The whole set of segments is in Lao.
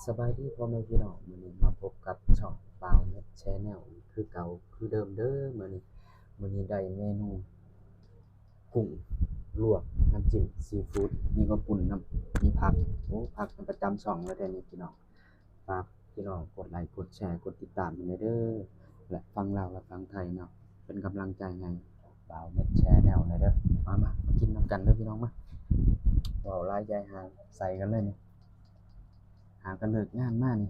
ສະບາຍດີພໍ່ແມ່ພີ່ນ້ອງ, ມື້ນີ້ມາພົບກັບຊ່ອງບ່າວເນັດແຊນແນວອີກຄືເກົ່າຄືເດີມເດີ. ມື້ນີ້ ມື້ນີ້ໄດ້ເມນູ ກຸ້ງລວກ ນ້ຳຈິ້ມຊີຟູດ ມີເຂົ້າປຸ້ນນຳ ມີຜັກ. ໂອ້ ຜັກປະຈຳຊ່ອງເລີຍເດ້ນີ້ພີ່ນ້ອງ. ຝາກພີ່ນ້ອງກົດໄລ ກົດແຊ ກົດຕິດຕາມໃຫ້ແດ່ເດີ ແລະ ຝັ່ງລາວ ແລະ ຝັ່ງໄທເນາະ ເປັນກຳລັງໃຈໃຫ້ບ່າວເນັດແຊນແນວແດ່ເດີ. ມາ ມາ ມາກິນນຳກັນເດີພີ່ນ້ອງ. ມາ ເວົ້າຫຼາຍຢາຍຫ່າງ ໃສ່ກັນເລີຍນີ້ ຫາກັນເລີກງານມານີ້.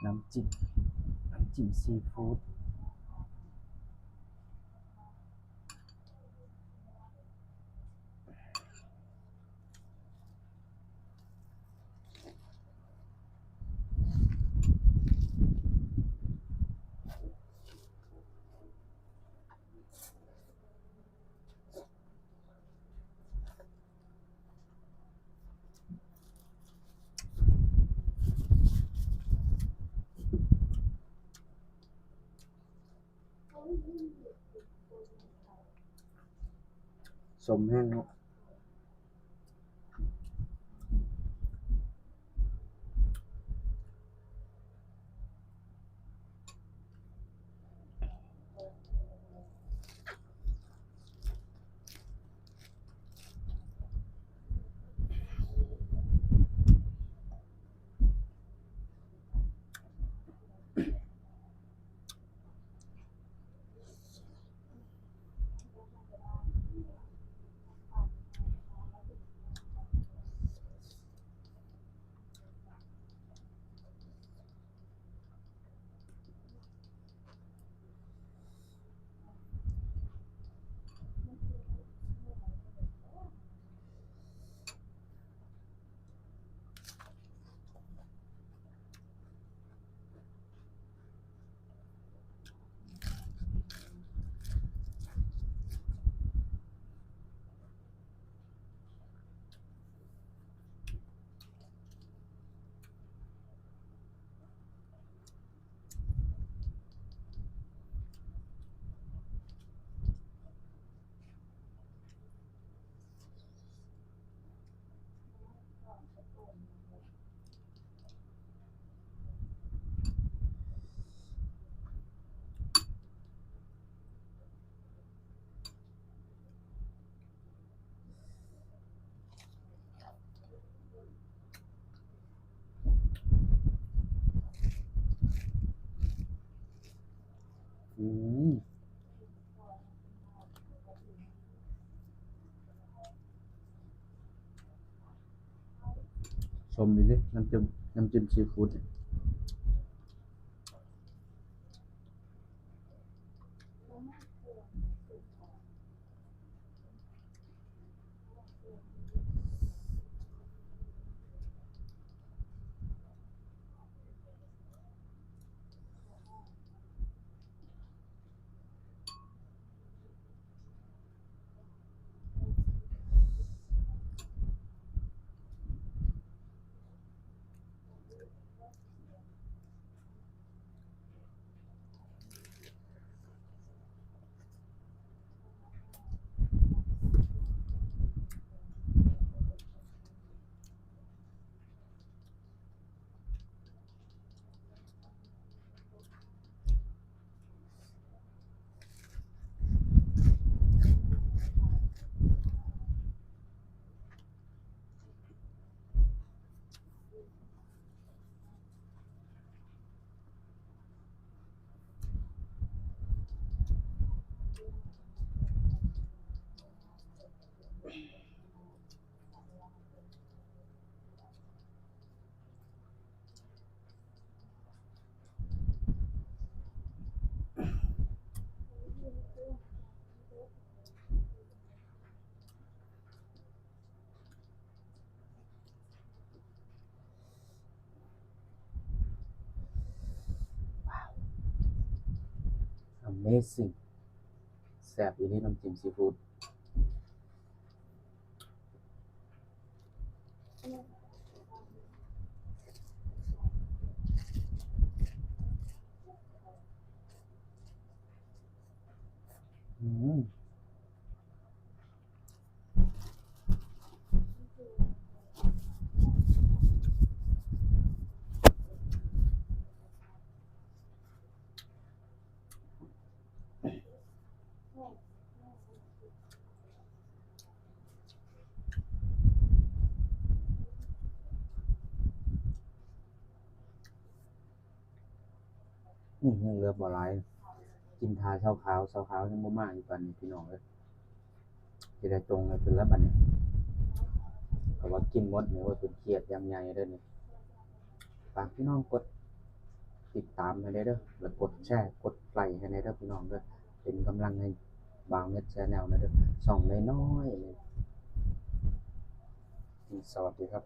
ນ້ຳຈິ້ມ ນ້ຳຈິ້ມຊີຟູດ. ສົ້ມແຮງເນາະ. ອືມ ສົ້ມອີ່ຫຼີ ນ້ຳຈິ້ມ ນ້ຳຈິ້ມຊີຟູດ. Amazing ແຊບອີ່ຫຼີ ນ້ຳຈິ້ມຊີຟູດ. ອືມ ຍັງເຫຼືອບໍ່ຫຼາຍ ກິນຖ້າເຊົ້າຂາວ ເຊົ້າຂາວຍັງບໍ່ມາຢູ່ປານນີ້ພີ່ນ້ອງເອີຍ. ຊິໄດ້ຈົ່ງໃຫ້ເພິ່ນລະບັດນີ້ ເພາະວ່າກິນໝົດນີ້ ໂອ້ຍ ເປັນຂຽດຢ່າງໃຫຍ່ເດີນີ້. ຝາກພີ່ນ້ອງກົດຕິດຕາມໃຫ້ແດ່ເດີ ແລະ ກົດແຊ ກົດໄລໃຫ້ແດ່ເດີພີ່ນ້ອງເດີ ເປັນກຳລັງໃຫ້ບ່າວເນັດແຊແນວແດ່ເດີ ຊ່ອງນ້ອຍໆນີ້. ສະຫວັດດີຄັບ.